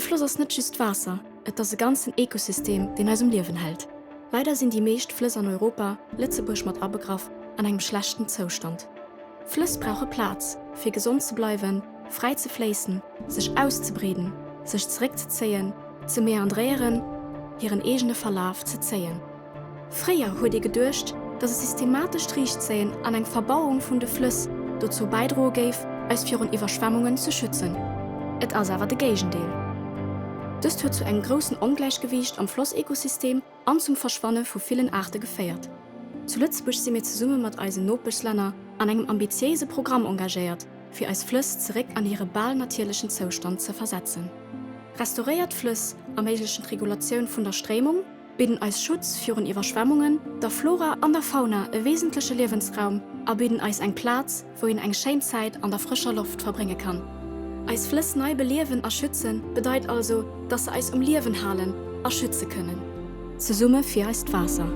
Floss ass net just Waasser, et ass e ganzen Ekosystem, deen eis um Liewen hält. Leider sinn déi meescht Flëss an Europa, Lëtzebuerg mat abegraff, an engem schlechten Zoustand. Flëss brauche Plaz, fir gesond ze bleiwen, fräi ze fléissen, sech auszebreeden, sech zeréckzezéien, ze meandréieren, hiren eegene Verlaf ze zéien. Fréier huet ee geduecht, datt e systematescht Riichtzéien an eng Verbauung vun de Flëss dozou bäidroe géif, eis virun Iwwerschwemmungen ze schützen. Et ass awer de Géigendeel. Dëst huet zu engem groussen Ongläichgewiicht am Flossekosystem an zum Verschwanne vu villen Aarte geféiert. Zu Lëtzebuerg si mir zesumme mat eisen Nopeschlänner an engem ambitiéise Programm engagéiert, fir eis Flëss zeréck an hire bal natierlechen Zoustand ze versetzen. Restauréiert Flëss erméiglechen d'Regulatioun vun der Stréimung, bidden eis Schutz virun Iwwerschwemmungen, der Flora an der Fauna e wesentleche Liewensraum a bidden eis eng Plaz, wou een eng schéin Zäit an der frëscher Loft verbrénge kann. Eis Flëss nei beliewen a schützen bedeit also, dass se eis um Liewen halen a schütze kënnen. Zesumme fir eist Waasser.